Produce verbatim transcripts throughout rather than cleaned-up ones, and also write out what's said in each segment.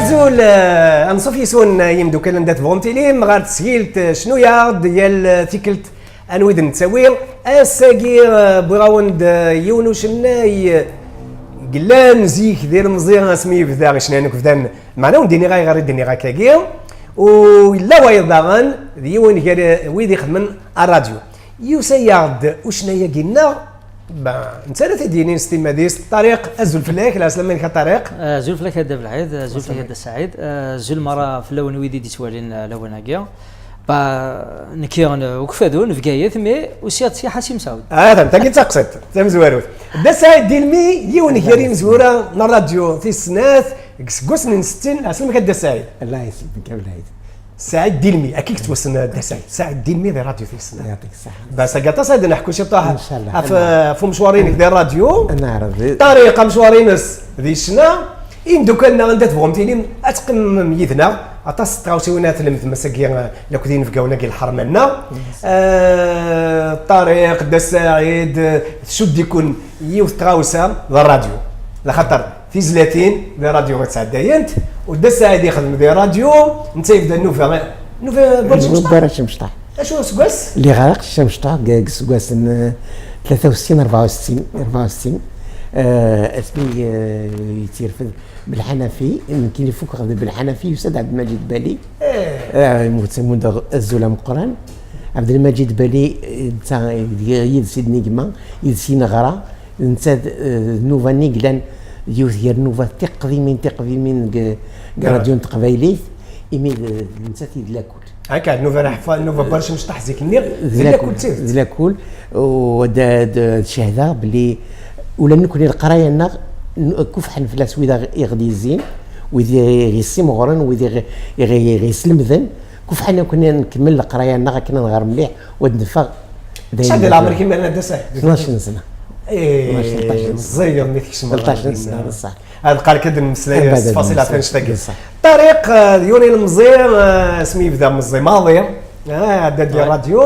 Azul, eh, anṣuf yes-wen, eh, yimdukal anda tebɣum tilim, ɣer tesgilt, eh, cnu-yaɣ-d yal, eh, tikkelt anwa i d-nettawi. Ass-agi, eh, wwiɣ-awen-d, eh, yiwen ucennay, eh, yellan zik d ilemẓi asmi yebda icnan akk bdan, meɛna ur d-iniɣ ayɣer i d-iniɣ akkagi. U yella wayeḍ daɣen, d yiwen gar, eh, wid ixedmen ar radyu. Yusa-yaɣ-d ucennay-agi-nneɣ, ben, netta ara t-id-yinin s timmad-is. Ṭariq, azul fell-ak, lɛeslama-inek a Ṭariq. Azul fell-ak a Dda Belɛid, azul fell-ak a Dda Saɛid, azul mara fell-awen wid i d-ittwalin, eh, lawan-agi. Ba, nekki, eh, ukfadu n Bgayet, mais usiɣ-d si Ḥasi Msaɛud. Ah, tam, tagi d taqsiṭ, tamezwarut. Dda Saɛid Dilmi, yiwen gar imezwura n ṛṛadyu tis snat, deg iseggasen n settin, lɛeslama-inek a Dda Saɛid. Allah yesselmek a Belɛid. Saɛid Dilmi, akka i yettwassen Dda Saɛid. Saɛid Dilmi di ṛṛadyu tis snat. Bas, akka aṭas ad neḥku ciṭuḥ ɣef, ɣef umecwar-inek di ṛṛadyu. Ṭariq, amecwar-ines di ccna. Imdukal-nneɣ anda tebɣum tilim, ad teqqimem yid-neɣ. Aṭas n tɣawsiwin ara tlemdem ass-agi, eh, lakk d inebgawen-agi n lḥerma-nneɣ. Eh, Ṭariq, Dda Saɛid, eh, tcudd-iken yiwet n tɣawsa d ṛṛadyu. Laxaṭer tizlatin di ṛṛadyu i ttɛeddayent, u Dda Saɛid ixdem di ṛṛadyu, netta yebda nnuba, nnuba Barǧ Mecṭaḥ. Barǧ Mecṭaḥ. Acu useggas? Lliɣ ara aqcic amecṭaḥ deg, deg iseggasen, eh, tlata u settin, rebɛa u settin, rebɛa u settin. Eh, asmi, eh, yettirfed Belḥanafi, nekkini fukeɣ d Belḥanafi, yusa-d Ɛebdelmaǧid Bali. Eh, yemmut, yemmut azul ameqqran. Ɛebdelmaǧid Bali, eh, netta, yid-s i d-negma, yid-s i neɣra. Netta d, eh, d nnuba-nni yellan d yiwet gar nnuba tiqdimin, tiqdimin deg, deg ṛṛadyu n teqbaylit, imi d, d nettat i d lakul. Akka, nnuba n Ḥfa, nnuba Barǧ Mecṭaḥ zik-nni, d lakul, d tidet. D lakul, u d, d, d cehda belli ula nekkni leqraya-nneɣ, n-, kufḥen fell-as wid aɣ-, i ɣ-d-yezzin, wid i ɣ-yessimɣuren, wid i ɣ-, i ɣ-, i ɣ-yeslemden, kufḥen akk-nni ad nkemmel leqraya-nneɣ akken ad nɣer mliḥ, u ad neffeɣ d ayen. Acḥal di leɛmer-ik imir-nni a Dda Saɛid? Tnac n sna. Eh, tnac, tnac n sna. Meẓẓiyeḍ mi tkecmeḍ. Tnac n sna, bessah. Ad nqal-k ad nemmeslay s tfaṣil ɣef annect-agi. Bessah. Ṭariq, eh, d yiwen ilemẓi, eh, asmi yebda meẓẓi maḍi, eh, ɛedda-d di ṛṛadyu.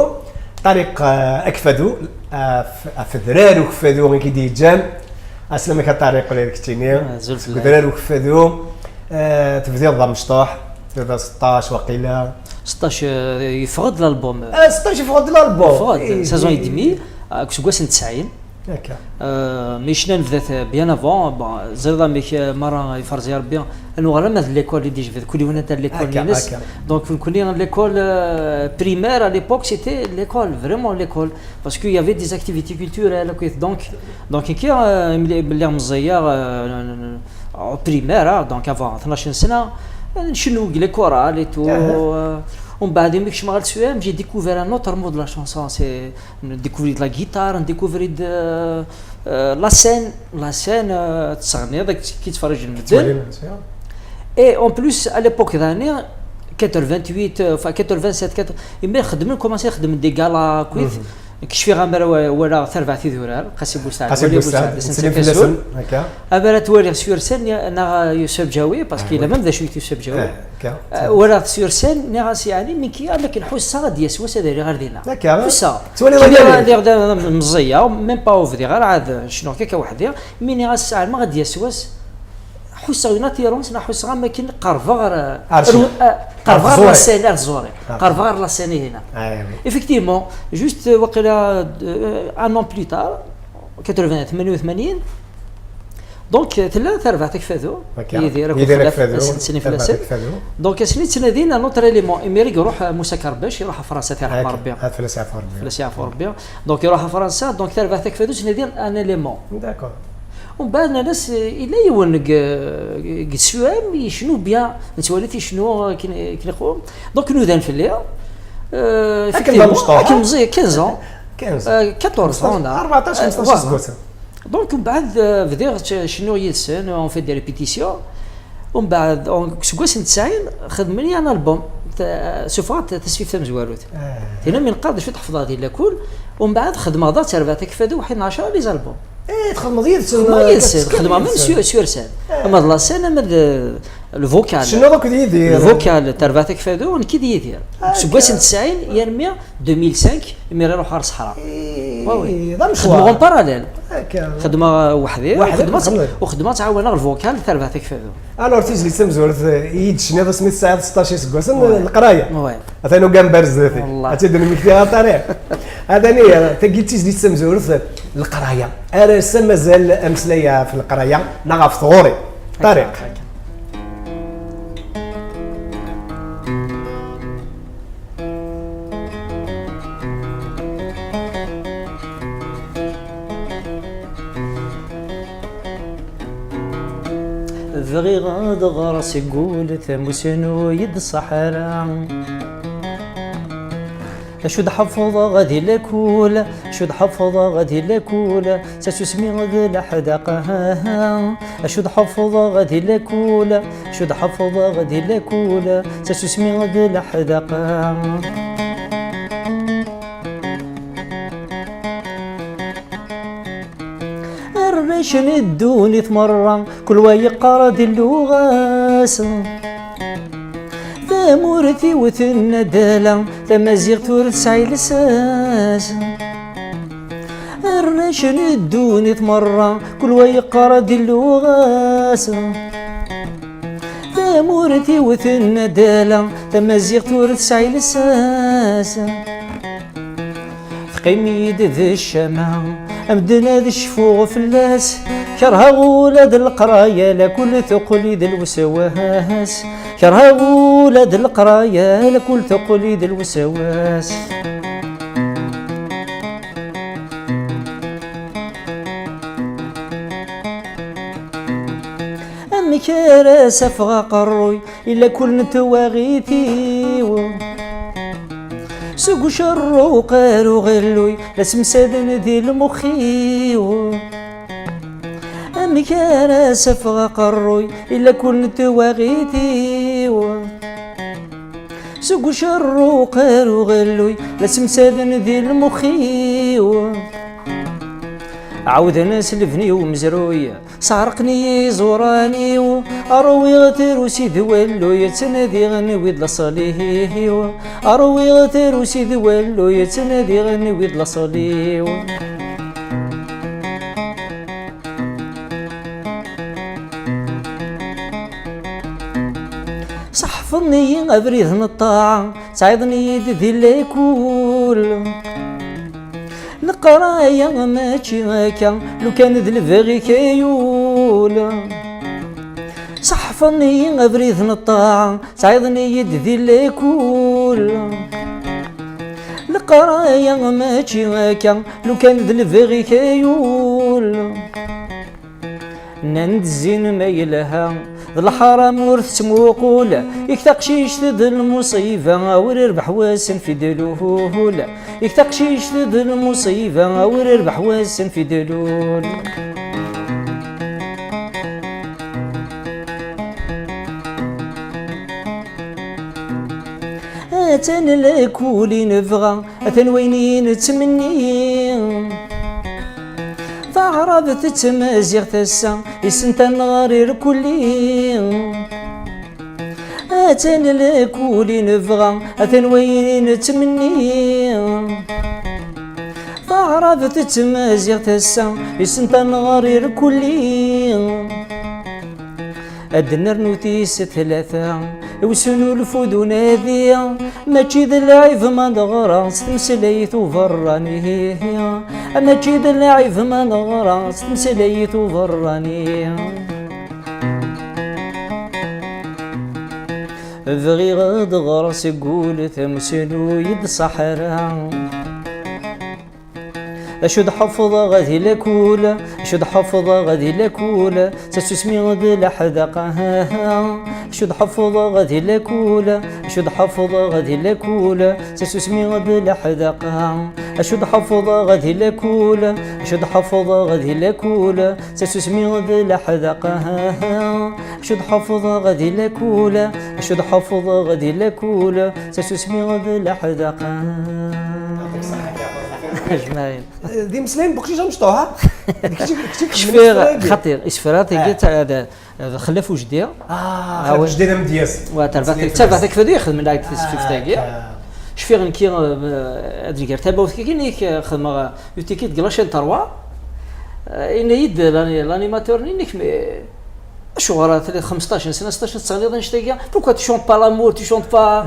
Ṭariq, eh, Akfadu, eh, f-, f-, adrar Ukfadu i k-id-yeǧǧan. Aslama-k a Ṭariq, ula d keččini. Ah, azul fell-ak. Seg udrar Ukfadu, eh, tebdiḍ d amecṭuḥ, tebdiḍ seṭṭac waqila. Seṭṭac, eh, yeffeɣ-d l'album. Ah, seṭṭac yeffeɣ-d l'album. Yeffeɣ-d, eh, saison et demie, eh, deg useggas n tesɛin. Akka. Euh, mais ccna nebda-t bien avant, bon, ẓriɣ amek, euh, mara iferẓ-iyi Rebbi, ad nuɣal ama d l'école i d-ijbed, kul yiwen anta l'école-ines. Akka, akka. Donc, nekkni l'école, euh, primaire à l'époque, c'était l'école, vraiment l'école, parce qu'il y avait des activités culturelles, akk. Donc, donc, nekki, euh, mli-, mliɣ meẓẓiyeɣ, euh, au primaire, ah, donc avant tnac n sna, euh, ncennu deg les chorales et tout, euh, umbeɛd, imi kecmeɣ ɣer le C E M, j'ai découvert un autre monde de la chanson, c'est Ndécouvrir de la guitare, ndécouvrir de, euh, euh, la scène, la scène, euh, tesseɣniḍ, ki ttferriǧen medden. Et en plus, à l'époque, d'année quatre-vingt-huit, euh, enfin quatre-vingt-sept, quatre, imir xedmen, commencé xedmen des galas, kwit. Kecfiɣ amar wa-, walaɣ tarbaɛt idurar, Qasi Bussaɛd, Qasi Wali Bussaɛd, Bussaɛd, Slim Slim Flasun. Flasun. Akka. Amar ad t-waliɣ sur scène, ya-, neɣ Yusef Bjawi, parce qu'il a même d acu i Yusef Bjawi. Akka. Euh, walaɣ-t sur scène, nniɣ-as, yeɛni, mi k-, am akken ḥusseɣ ad d-yas wass ad iliɣ ar dinna. Akka. Ḥusseɣ. Ttwaliḍ. Kra anda lliɣ d, d, d, meẓẓiyeɣ, même pas ur bdiɣ ara, ɛad cennuɣ akka weḥd-i, mi nniɣ-as ɛelmeɣ ad d-yas wass, ḥusseɣ une attirance, neɣ ḥusseɣ am akken qerbeɣ ar, ar, ar, ah, qerbeɣ ar la scène, ar tẓuri. Ah. Qerbeɣ ar la scène-ihin. Ah, oui. Effectivement, juste, euh, waqila, euh, un an plus tard, quatre-vingts, tmanya u tmanyin, Donc, tella terbaɛt Akfadu, Akka. Yidir akked Yidir Xlaf, Akfadu, ass n tesnif terbaɛt fell-asen. Akfadu. Donc, asmi ttnadin un autre élément, imir i iruḥ, euh, Musa Kerbac, iruḥ a Fransa, ad t-irḥem Akka. Rebbi. Ad fell-as iɛfu Rebbi. Fell-as iɛfu Rebbi. Donc, iruḥ a Fransa, donc terbaɛt Akfadu ttnadin un élément. D'accord. Umbeɛd nnan-as, euh, yella yiwen deg, deg S U M, yecnu bien, nettwali-t yecnu, euh, akken, akken iqum. Donc, nudan fell-i. Euh, Akken d effectivement, amecṭuḥ, akken hein? Meẓẓi, quinze ans. Quinze. Euh, quatorze ans, là. Arbaɛṭac, euh, xemseṭṭac voilà. Iseggasen. Donc, mbeɛd, euh, bdiɣ tt-, cennuɣ yid-sen, on fait des répétitions. Umbeɛd, on, seg wass n tesɛin, xedmen-iyi un album. Ta-, suffɣeɣ-d tasfift tamezwarut. Ah. Tina mi neqqar d acu tḥefḍeḍ di lakul. Umbeɛd, xedmeɣ daɣ d terbaɛt Akfadu, waḥid n ɛecra les albums. Eh, txedmeḍ yid-sen, xedmeɣ eh, yid-sen, xedmeɣ même sur, sur scène. Ah. Ama d la scène, ama d, euh, le vocal. Tcennuḍ akked Yidir. Le vocal, terbaɛt Akfadu, nekk i d Yidir. Ah, seg wass n tesɛin, yermi deux mille cinq, imir iruḥ ɣer ṣṣeḥra. Eh, oui, oui. D amecwar. Xedmeɣ en parallèle. Xedmeɣ weḥd-i. Weḥd-i, xedmeɣ. Uxedmeɣ ttɛawaneɣ lvokal, tarbaɛt akfadu. Alors, tizlit tamezwarut, eh, i yi-d-tecniḍ asmi tesɛiḍ seṭṭac iseggasen, leqraya. Atan ugambar zdat-i. Ad tt-id-nemmekti ɣer Ṭariq. Atan ihi, tagi d tizlit tamezwarut, leqraya. Ar ass-a mazal ameslay ɣef leqraya neɣ ɣef tɣuri. Ṭariq. Bɣiɣ ad ɣreɣ seg wul, tamusnu i d-ṣṣaḥra. Acu d-ḥefḍeɣ di lakul, acu d-ḥefḍeɣ di lakul, tasusmi d leḥdaqa. Acu d-ḥefḍeɣ di lakul, acu d-ḥefḍeɣ di lakul, tasusmi d leḥdaqa. Arrac n ddunit merra, kul wa yeqqar di lluɣa-s. Tamurt-iw tenna-d ala, tamaziɣt ur tesɛi lsas. Arrac n ddunit merra, kul wa yeqqar di lluɣa-s. Tamurt-iw tenna-d ala, tamaziɣt ur tesɛi lsas. Teqqim-iyi-d d ccama, amedden ad cfuɣ fell-as. Kerheɣ ula d leqraya, lakul teqqel-iyi d lweswas. Kerheɣ ula d leqraya, lakul teqqel-iyi d lweswas. Amek ara s-afeɣ aqerruy i lakul n twaɣit-iw? Seg ucerruq ar uɣelluy, la semsaden di lmux-iw. Amek ara s-afeɣ aqerruy i lakul n twaɣit-iw? Seg ucerruq ar uɣelluy, la semsaden di lmux-iw. Ɛawden-as lebni umezruy, seɛrqen-iyi iẓuran-iw. Rwiɣ tarusi d walluy, ttnadiɣ nwi d laṣel-iw. Rwiɣ tarusi d walluy, ttnadiɣ nwi d laṣel-iw. Seḥfḍen-iyi abrid n ṭṭaɛa, ttɛiḍen-iyi-d di lakul. Leqraya mačči akka, lukan d lebɣi-k ay ul. Seḥfḍen-iyi abrid n ṭṭaɛa, ttɛiḍen-iyi-d di lakul. Leqraya mačči akka, lukan d lebɣi-k ay ul. Nnan-d zzin ma yelha, d leḥram ur tettmuqul. Ik taqcict d lmuṣiba, awer irbeḥ wass n fidlul. Ik taqcict d lmuṣiba, awer irbeḥ wass n fidlul. Atan lakul i nebɣa, atan wayen i nettmenni. Taɛrabt d tmaziɣt ass-a, isent-aneɣ irkulli. Atan lakul i nebɣa, atan wayen i nettmenni. Taɛrabt d tmaziɣt ass-a, isent-aneɣ irkulli. Ad nernu tis tlata i usnulfu d unadi. Mačči d lɛib ma neɣra s tmeslayt uberrani. Mačči d lɛib ma neɣra s tmeslayt uberrani. Bɣiɣ ad ɣreɣ seg wul, tamusnu i d-ṣaḥra. Acu d-ḥefḍeɣ di lakul, acu d-ḥefḍeɣ di lakul, tasusmi d leḥdaqa. Acu d-ḥefḍeɣ di lakul, acu d-ḥefḍeɣ di lakul, tasusmi d leḥdaqa. Acu d-ḥefḍeɣ di lakul, acu d-ḥefḍeɣ di lakul, tasusmi d leḥdaqa. Acu d-ḥefḍeɣ di lakul, acu d-ḥefḍeɣ di lakul, tasusmi d leḥdaqa. Ajmaɛin. D imeslayen n uqcic amecṭuḥ, ha? D kečč, d kečč i ixedmen Cfiɣ, isefra-agi. Xaṭi, isefra tagi Ah. ta-, d, d Xellaf Ujdi. Ah, Xellaf Ujdi d amedyaz. Wa, tarbaɛt, Imeslayen tarbaɛt fell-as. Akfadu ixedmen-ak-d tisfift-agi. Ah, akka. Cfiɣ nekki, eh, ad nger tamawt kiki, nek, eh, xedmeɣ, eh, utiki deg la chaîne trois. Yenna-yi-d l'animateur-nni, nnek, mais acuɣer tella xmesṭac sna, sṭac tettɣenniḍ annect-agi? Pourquoi tu chantes pas l'amour, tu chantes pas?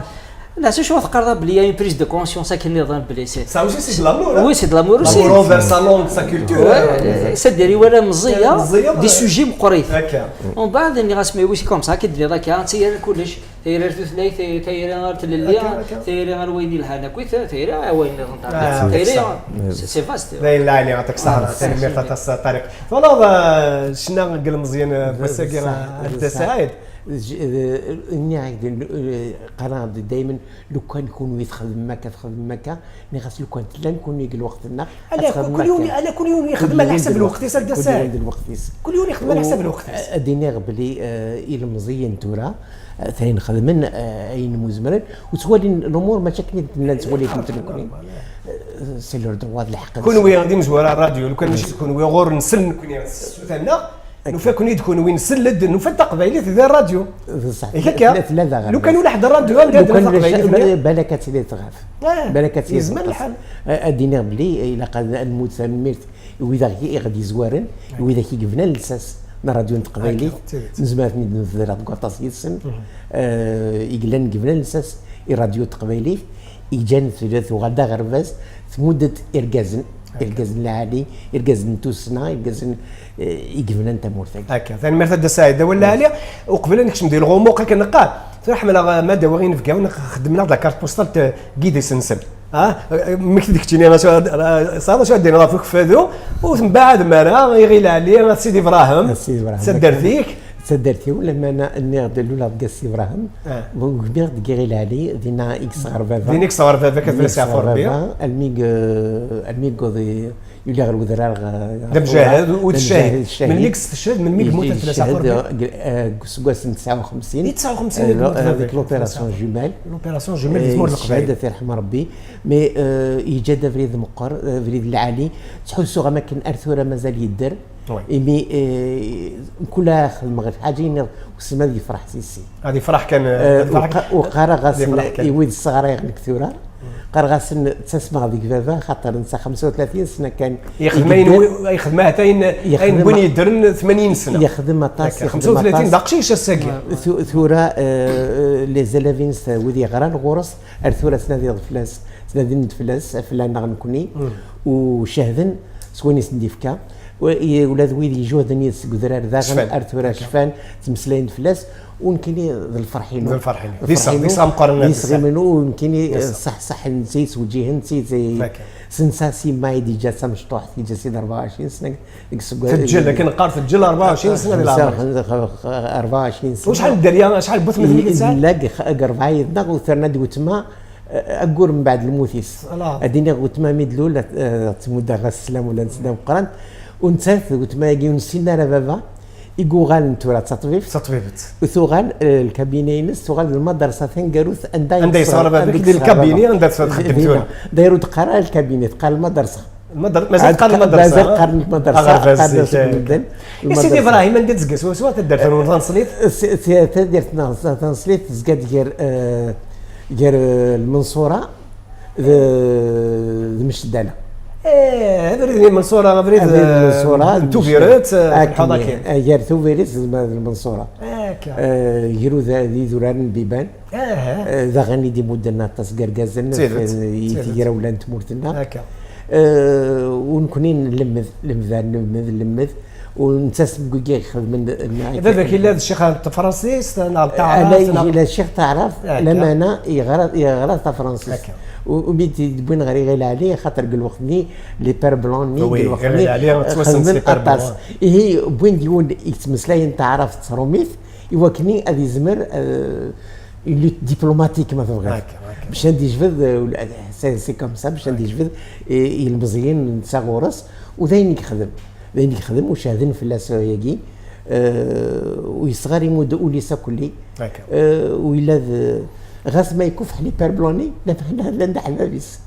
Nnas, acuɣer teqqareḍ belli y a une prise de conscience akken nniḍen belli c'est... Ça aussi, c'est de l'amour, hein? Oui, c'est de l'amour aussi. L'amour envers sa langue, sa culture, hein? C'est-à-dire, iwala meẓẓiya des sujets meqqrit. Umbeɛd nniɣ-as, mais oui, c'est comme ça, akken d-tenniḍ akka, d tayri n kullec. Tayri ar tutlayt, tayri ar tlelli, tayri ar wayen yelhan akkit, tayri ar wayen nniḍen. Tayri, c'est vaste. D ayen lɛali, aṭak ṣṣeḥḥa. Tanemmirt aṭas a Ṭariq. Twalaḍ ccna n yilmeẓyen n wass-agi a Dda Saɛid? Nniɣ-ak-d, qqareɣ-d daymen, lukan kunwi txedmem akka, txedmem akka, nniɣ-as lukan tellam kunwi deg lweqt-nneɣ. Ala, kul yiwen, ala, kul yiwen yexdem ala ḥsab lweqt-is a Dda Saɛid. Kul yiwen yexdem ala ḥsab lweqt-is. Ad d-iniɣ belli ilmeẓyen tura, atan xedmen ayen umi zemren, ur ttwalin lumuṛ mačči akken i d-nnan ttwalin-tent nekkni. C'est leur droit, d lḥeqq-nsen. Kunwi d imezwura n rradyu, lukan mačči d kunwi ɣur nsell nekkni s ssut-nneɣ, nufa-ken-id kunwi nsell-d, nufa-d taqbaylit di rradyu. Bṣeḥ, akka? Tella daɣen. Lukan ulaḥ d rradyu anda d-tenna taqbaylit-nni? Balak ad tili tɣab. Balak ad tili tɣab. Yezmer lḥal. Ad d-iniɣ belli ilaq ad nmudd tanemmirt i widak i ɣ-d-yezwaren, i widak i yebnan lsas n rradyu n teqbaylit. Nezmer ad ten-id-nefḍer deg waṭas yid-sen, i yellan yebnan lsas i rradyu n teqbaylit, i yeǧǧan tella tuɣal d aɣerbaz, tmudd-d irgazen, irgazen lɛali, irgazen n tussna, irgazen i yebnan tamurt-agi. Akka, tanemmirt a Dda Saɛid, d awal lɛali. Uqbel ad nekcem di lɣumuq akken neqqar, tura ḥemmleɣ ma d-awiɣ inebgawen, xedmen-aɣ-d la carte postale n yidis-nsen. Ah, mek d keččini, tesɛiḍ acu ad d-tiniḍ ɣef ukeffadu, ur tembaɛadem ara, Iɣil Ɛli, Sidi Ibrahim, taddart-ik? Taddart-iw, lamana nniɣ-d luleɣ deg Sidi Ibrahim, ugmiɣ deg Iɣil Ɛli, dinna i yesɣer baba. Dinna i yesɣer baba, kat fell-as yeɛfu Rebbi. Almi yewweḍ, yuli ɣer wedrar. D amjahed, u d ccahid. Melmi i yesteched, melmi i yemmut, fell-as yeɛfu Rebbi? Deg useggas n tesɛa u xemsin. I tesɛa u xemsin i yemmut baba-k. Deg l'opération Jumelle. L'opération Jumelle di tmurt n Leqbayel. Ad t-yerḥem Rebbi. Mais yeǧǧa-d abrid meqqer, abrid lɛali. Ttḥussuɣ am akken ar tura mazal yedder. Imi kul ara xedmeɣ lḥaǧa-nni, wissen ma ad yefreḥ s yessi. Ad yefreḥ kan. Uqareɣ-asen i wid sseɣrayeɣ nekk tura, qqareɣ-asen ttasmeɣ deg baba, xaṭer netta xemsa u tlatin sna kan. Yexdem ayen n win yeddren tmanyin sna. Yexdem aṭas. Xemsa u tlatin d aqcic ass-agi. Tura les élèves-ines wid yeɣran ɣur-s, ar tura ttnadiɣ fell-as, ttnadin-d fell-as, fell-aneɣ nekkni, u cehden s wayen i sen-d-yefka. Ula d wid ijuhden yid-s deg udrar daɣen ar tura cfan, ttmeslayen fell-as, u nekkini d lferḥ-inu. D lferḥ-inu. D isɣi-inu, u nekkini ṣaḥ ṣaḥ netta yettweǧǧihen, netta s netta s yemma i d-yeǧǧa d tamecṭuḥt, yeǧǧa-tt-id rebɛa u ɛecrin sna. Teǧǧel, akken qqar teǧǧel rebɛa u ɛecrin sna di leɛmer. Rebɛa u ɛecrin sna. Acḥal n dderya, acḥal n wetma i yesɛa? Yella deg rebɛa yid-neɣ, u terna-d wetma aggur mbeɛd lmut-is. Ad d-iniɣ wetma mi d-lul, ad tmuddeɣ-as sslam ula d sslam meqqran. U nettat d wetma-agi ur nessin ara baba, i yuɣalen tura d taṭbibt. Taṭbibt. U tuɣal lkabina-ines, tuɣal d lmadersa taneggarut anda yesɣer baba-k, di lkabina anda txeddem tura. Dayru ur d-teqqar ara lkabina, teqqar lmadersa. Mazal qqaren lmadersa. Mazal qqaren lmadersa. Aɣerbaz zik. I Sidi Ibrahim, anda tezga swaswa taddart-nwen taneṣlit? Taddart-nneɣ taneṣlit tezga-d gar, gar lmenṣura d, d Mecdala. Eh, abrid n lmenṣura, abrid n Tubiret, akken. Gar Tubiret d lmenṣura. Gar idurar n Biban. Daɣen i d-imudden aṭas n yergazen i tegrawla n tmurt-nneɣ. U nekkni nlemmed, lemdan, nlemmed, nlemmed. U netta seg wigi ixedmen. Baba-k yella d ccix n tefransist neɣ d taɛrabt? Ala, yella ccix n taɛrabt, lamana yeɣra, yeɣra tafransist. U mi d-wwin ɣer Iɣil Ɛli, axaṭer deg lweqt-nni, les pères blancs-nni, deg lweqt-nni xedmen aṭas. Ihi, wwin-d yiwen yettmeslayen taɛrabt d trumit, i wakken ad yezmer, une lutte diplomatique, ma tebɣiḍ. Bac ad d-yejbed, c'est comme ça, bac ad d-yejbed ilmeẓyen netta ɣur-s, u d ayen i yexdem. D ayen i yexdem, u cehden fell-as yagi, u yesɣar imudd ul-is akkelli, u yella d, ɣas ma yekkuffeḥ les pères blancs-nni, llan d aḥbab-is.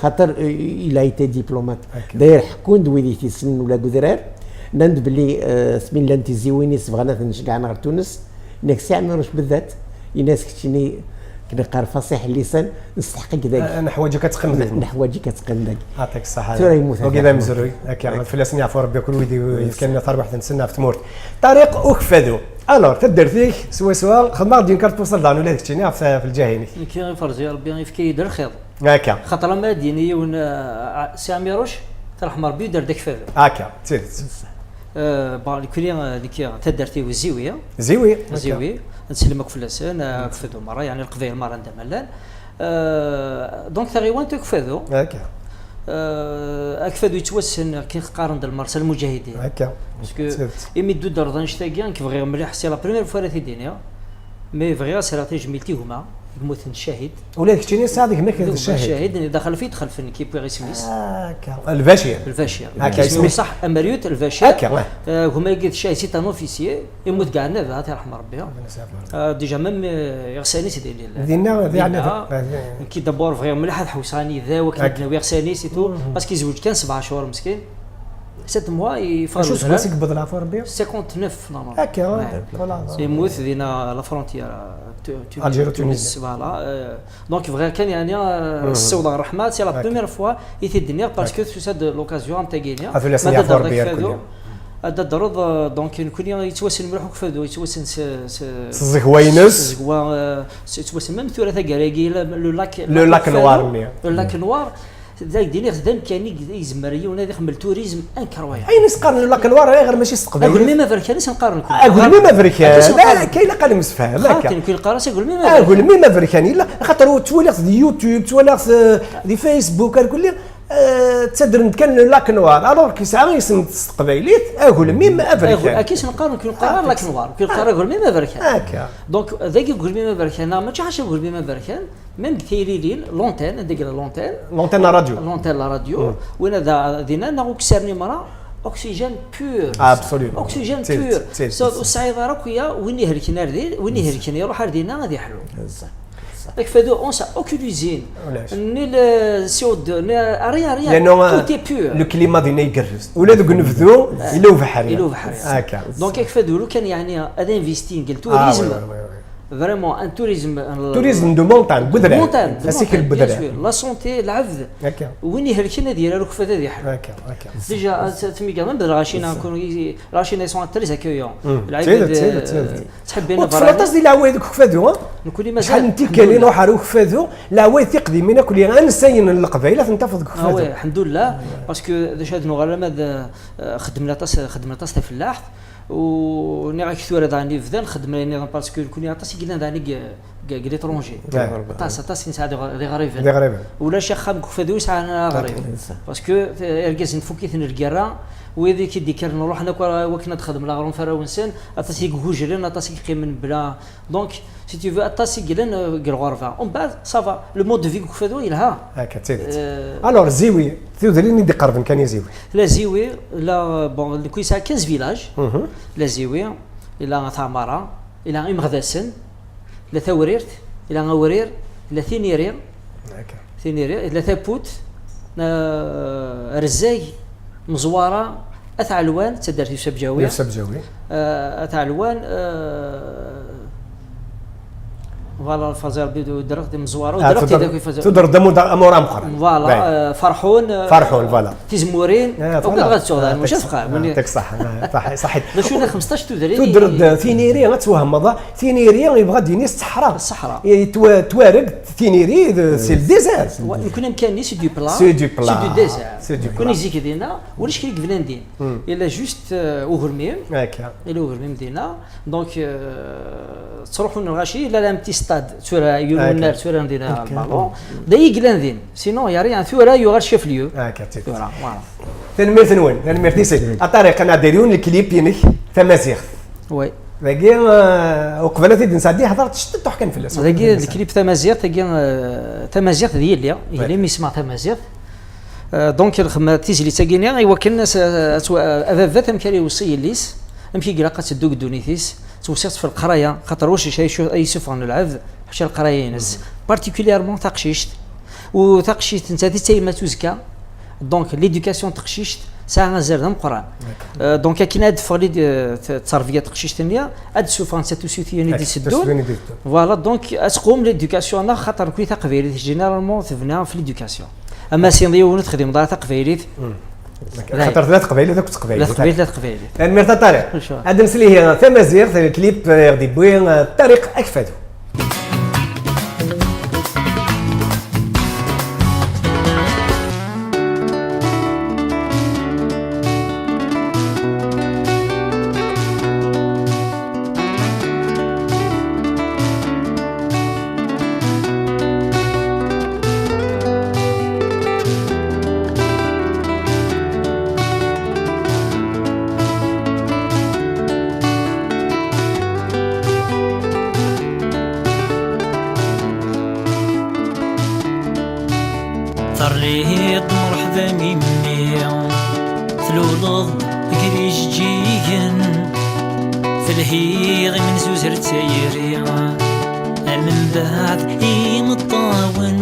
Xaṭer il a été diplomate. D'ailleurs, ḥekkun-d wid i t-yessnen ula deg udrar, nnan-d belli asmi llan tiziwin-is bɣan ad ten-ceggɛen ɣer Tunes, nnek Si Ɛmiruc beddat, yenna-as keččini Neqqar fasiḥ lisan, nesteḥq-ik dagi. Neḥwaǧ-ik ad teqqim dagi. Neḥwaǧ-ik ad teqqim dagi. Tura yemmut. Wagi d amezruy. Akka, ad fell-asen yeɛfu Rebbi kul wid yefkan tarwiḥt-nsen ɣef tmurt. Ṭariq Ukeffadu. Alors, taddart-ik swaswa, xedmeɣ-d une carte postale daɣen ula d keččini ɣef, ɣef lǧahi-inek. Nekk iferẓ-iyi Rebbi, yefka-yi-d lxiḍ. Akka. Xaṭer ama ad d-yini yiwen Si Ɛmiruc, terḥem Rebbi, yedder-d Akeffadu. Akka, d tidet. Bon, nekkni, nekk taddart-iw Ziwi. Ziwi. Ziwi. Nsellem akk fell-asen, Akeffadu merra, yeɛni Leqbayel merra anda ma llan. Donc taɣiwant Akeffadu. Akka. Akeffadu yettwassen akken qqaren d lmersa lmuǧahidin. Akka. Parce que imi d-tuddreḍ annect-agi, nekk bɣiɣ mliḥ, c'est la première fois ara t-id-iniɣ. Mais bɣiɣ ad s-rreɣ tajmilt i gma, i yemmuten ccahid. Ula d keččini tesɛiḍ gma-k d ccahid. Ccahid, d axalef i d-xelfen, nekk i wwiɣ isem-is. Akka. Lbacir. Lbacir. Akka isem-is. Ṣaḥ, Amaryut Lbacir. Akka. Gma-agi d ccahid, c'est un officier. Yemmut deg Ɛennaba, ad t-yerḥem Ṛebbi. Déjà même iɣsan-is din llan. Dinna, di Ɛennaba. Nekk d'abord bɣiɣ mliḥ ad ḥewseɣ anida, wakken ad d-nawi iɣsan-is et tout, parce que yezweǧ kan sebɛa cchur meskin. Sept mois yeffeɣ. Acu seg wass i yewweḍ leɛfu Ṛebbi? Cinquante-neuf normalement. Akka, voilà. Yemmut dinna la frontière. Algérie Tunis, voilà. Donc bɣiɣ kan yeɛni ssiwḍeɣ ṛṛeḥma, c'est la première fois i t-id-nniɣ, parce que tusa-d l'occasion am tagi-nni. Ad fell-as yeɛfu Ṛebbi ar kulli. Ad d-tadreḍ, donc nekkni yettwassen mliḥ Ukeffadu, yettwassen s, s, s zzegwa-ines. S zzegwa, yettwassen même tura taggara-agi, le lac, le lac noir-nni. Le lac noir. D ak-d-iniɣ d amkan i yezmer yiwen ad ixemmel turizm incroyable. Ayen i s-qqaren le lac noir, ayɣer mačči s teqbaylit? Agelmim aberkan i s-neqqaren nekkni. Agelmim aberkan, akka ilaq ad nemsefham akka. Xaṭi, nekkni neqqar-as agelmim aberkan. Agelmim aberkan, yella, axaṭer ttwaliɣ-t di YouTube, ttwaliɣ-t di Facebook, ar kulli, ttadren-d kan le lac noir, alors que yesɛa isem s teqbaylit, agelmim aberkan. Akka i s-neqqar, nekkni neqqar lac noir, nekkni neqqar agelmim aberkan. Akka. Donc, dagi agelmim aberkan, neɣ mačči ḥaca agelmim aberkan, même deg tayrilin, l'antenne, anda yella l'antenne. L'antenne la radio. L'antenne la radio. Win ad dinna, neɣ ukessar-nni merra, oxygène pur. Absolument. Oxygène pur. Ur tesɛiḍ ara akk ya, win ihelken ar din, win ihelken iruḥ ar dinna ad iḥlu. Akeffadu, on sait aucune usine, ni le C O deux, ni rien, rien. Tout est pur. Le climat dinna igerrez. Ula deg unebdu, yella ubeḥri. Yella ubeḥri. Akka. Donc, Akeffadu, lukan yeɛni ad investir deg le tourisme. Vraiment, un tourisme. Tourisme de montagne, n wedrar. Assikel n wedrar. La santé, lɛebd. Win ihelken ad yerr ar ukeffadu ad yeḥlu. Déjà, tmigaḍ, lɣaci-nni, lɣaci-nni sont très accueillants. Lɛibad ttḥebbin. Ur teflaṭ-as di leɛwayed deg ukeffadu, ha? Nekkni mazal. Acḥal n tikkal i nruḥ ar ukeffadu, leɛwayed tiqdimin akk, ansayen n Leqbayel ad ten-tafeḍ deg ukeffadu. Lḥemdullah, parce que d acu ad nuɣal, alama d, xedmen aṭas, xedmen aṭas tafellaḥt. U nniɣ-ak tura daɣen ibdan xedmen ayen nniḍen, parce que nekkni aṭas i yellan daɣen deg, deg l'étranger. Aṭas, aṭas i nesɛa d iɣ-, d iɣriben. D iɣriben. Ulac axxam deg ukeffadu yesɛan aɣrib. Parce que irgazen tfukk-iten lgirra, wid i k-id-ikkren ruḥen akk wakken ad xedmen aɣrum f arraw-nsen, aṭas i igujlen, aṭas i yeqqimen bla. Donc, si tu veux, aṭas i yellan deg lɣerba. Umbeɛd, ça va, le mode de vie deg ukeffadu yelha. Akka, d tidet. Alors, Ziwi, tudrin i d-iqerben kan i Ziwi. La Ziwi, la, bon, nekkni yesɛa quinze villages. La Ziwi, ila Taɛmara, ila Imeɣdasen, ila Tawrirt, ila Awrir, ila Tiniri, Tiniri, ila Taput, Rezzag, Meẓwara, At Ɛelwan, d taddart Yusef Bǧawi. Yusef Bǧawi. At Ɛelwan, Voilà, Fazi Rebbi d-, ddreɣ di Meẓwara, ddreɣ tidak i Fazi. Tudreḍ d amur-, amur ameqqran. Voilà, Ferḥun, Ferḥun, voilà. Tizmurin, akk ad ttuɣ daɣen, mačči ad fqeɛ. Yak ṣaḥ, ṣaḥit. D acu, xmesṭac tudrin. Tudreḍ d Tiniri, ad twehmeḍ, Tiniri yebɣa ad d-yini s ṣṣeḥra. S ṣṣeḥra. Yettwa-, twareg Tiniri, c'est le désert. Nekkni amkan-nni, c'est du plat. C'est du plat. C'est du désert. C'est du plat. Nekkni zik dinna, ulac kra yebnan din. Ila juste ugelmim. Akka. Ila ugelmim dinna. Donc, ttruḥun lɣaci, ila un petit stade, tura, yiwen unnar, tura dinna, le ballon. D ayen i yellan din. Sinon, y a rien, tura yuɣal chef-lieu. Voilà, voilà. Tanemmirt-nwen, tanemmirt-nsen. A Ṭariq, ad nɛeddi ar yiwen n lklip-inek, Tamaziɣt. Oui. Dagi, uqbel ad t-id-nesɛeddi, hḍeṛ-d ciṭṭaḥ kan fell-as. Dagi, lklip Tamaziɣt, dagi, Tamaziɣt d yelli, yelli mi yesma Tamaziɣt. Donc, lxedma tizlit-agi-nni, i wakken ababat amek ara iweṣṣi yelli-s, amek i ilaq ad teddu deg ddunit-is, ttweṣṣiɣ-tt f leqraya, xaṭer ulac acu ay yessufɣen lɛebd, ḥaca leqraya-ines. Particulièrement taqcict, u taqcict nettat i d tayemmat uzekka, donc l'éducation n teqcict, Tesɛa azal d ameqqran. Euh, donc akken ad d-teffeɣ lid-, euh, t-, tterbiya n teqcict-nni, ad d-ssufɣen d tatusit-nni i d-iteddun. Voilà, donc ad tqum l'éducation-nneɣ, xaṭer nekni taqbaylit généralement tebna ɣef l'éducation. Ama sin yiwen ur texdimeḍ ara taqbaylit. Xaṭer tella teqbaylit akked teqbaylit. La teqbaylit, la teqbaylit. Tanemmirt a Ṭariq. Ad d-nsel ihi tamaziɣt, lklip i ɣ-d-yewwi, euh, Ṭariq Akfadu. Terriḍ-d merḥba mimmi, tluleḍ gar ijeǧǧigen, telhiḍ imenzuzer d tayri, amenbaɛd imeṭṭawen.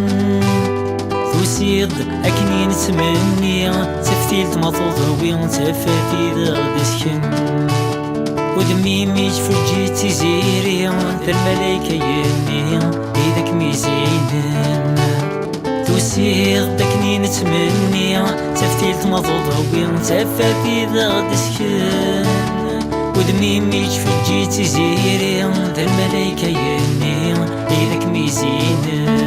Tusiḍ-d akken i nettmenni, taftilt ma tuḍwi, tafat i d aɣ-d-isken. Udem-im yettfeǧǧiǧ d tiziri, d lmalayka yenni i d ak-mizinen. Tusiḍ-d akken i nettmenni, taftilt ma tuḍwi, tafat i d aɣ-d-isken. Udem-im yettfeǧǧiǧ d tiziri, d lmalayka yenni i d ak-mizinen.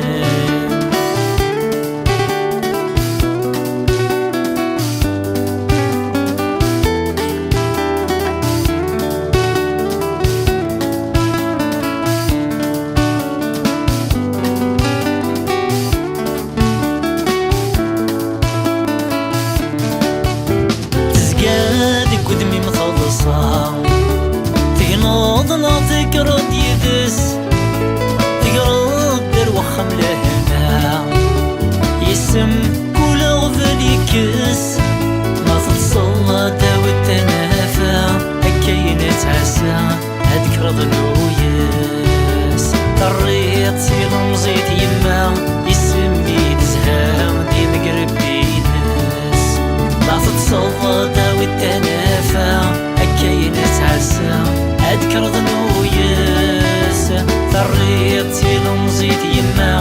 Tezga deg udem-im taḍsa, tegneḍ neɣ tekkreḍ yid-s, tegreḍ ar wexxam lehna, yis-m kul aɣbel yekkes. Ma teṭṭseḍ ad tawiḍ tanafa, akka i nettɛassa, ad d-kreḍ nuyes. Terriḍ s ilemẓi-t yemma, isem i tezha d imegreb-ines. Ma teṭṭseḍ ad tawiḍ tanafa, akka i nettɛassa, ad d-kreḍ nuyes. Terriḍ s ilemẓi-t yemma,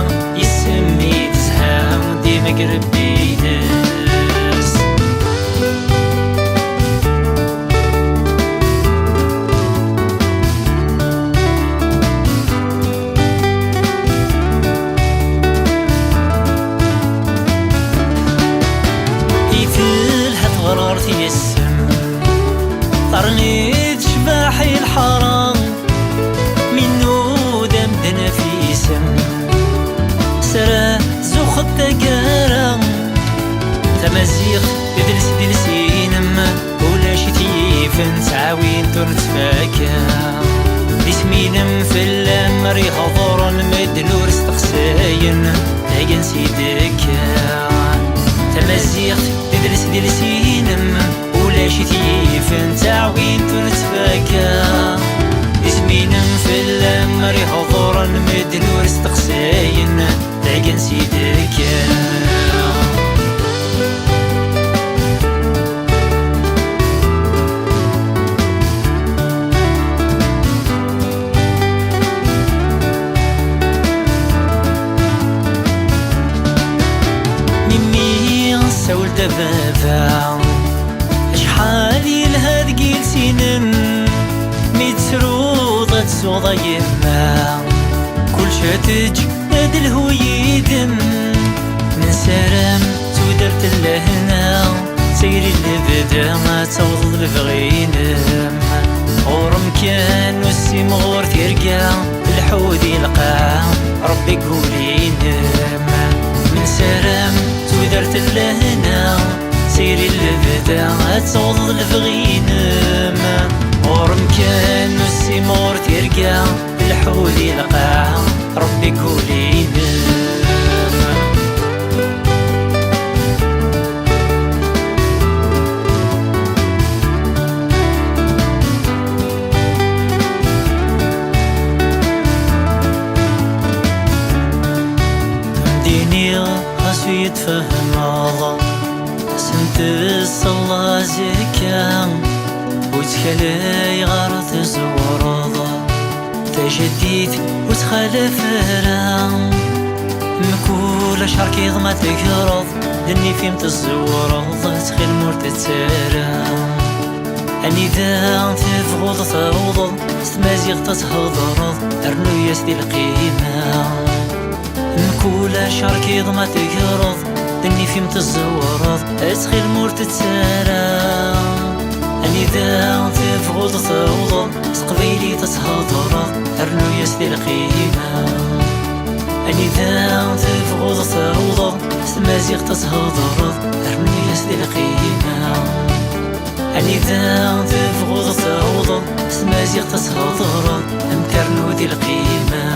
isem i tezha d imegreb-ines. I telha teɣrart yes-m, terni tecbeḥ i lḥara, mi nnuda medden ɣef yisem, sra zuxet taggara. Tamaziɣt d idles d iles-inem, ulac i t-yifen, ttɛawint ur nettfaka. D isem-inem fell-am ara ihḍren medden ur steqsayen, d ayen s i d-kkan. Tamaziɣt d idles d iles-inem, ulac i t-yifen, ttɛawint ur nettfaka. D isem-inem fell-am ara ihḍren medden ur steqsayen, d ayen s i d-kkan. Mimi, sawel-d a baba, acḥal yelha deg iles-inem, mi tettruḍ ad tsuɣeḍ a yemma, kulci ad teǧǧ ad telhu yid-m. Nessaram tudert n lehna, tayri n lebda ad tawḍeḍ lebɣi-inem. Ɣur-m kan ur simɣur tirga, lḥu di lqaɛa, Rebbi deg wul-inem. Nessaram tudert n lehna, tayri n lebda ad tawḍeḍ lebɣi-inem. Ɣur-m kan ur simɣur tirga, lḥu di lqaɛa, Rebbi deg wul-inem. Dini ɣas ur yi-tfehmeḍ, sent ṣṣella Ayɣer tzewreḍ tajaddit ur txalaf ara? Mkul acerkiḍ ma tegreḍ, d nnif-im tzewreḍ, ttxil-m ur tettara. Anida tebɣuḍ tawḍeḍ, s tmaziɣt ad thedreḍ, rnu-yas di lqima. Mkul acerkiḍ ma tegreḍ, d nnif-im tezwreḍ, ttxil-m ur tettara. Anida tebɣuḍ tawḍeḍ, s teqbaylit ad thedreḍ, rnu-yas di lqima. Anida tebɣuḍ tawḍeḍ, s tmaziɣt ad thedreḍ, rnu-yas di lqima. Anida tebɣuḍ tawḍeḍ, s tmaziɣt ad thedreḍ, am ternu di lqima.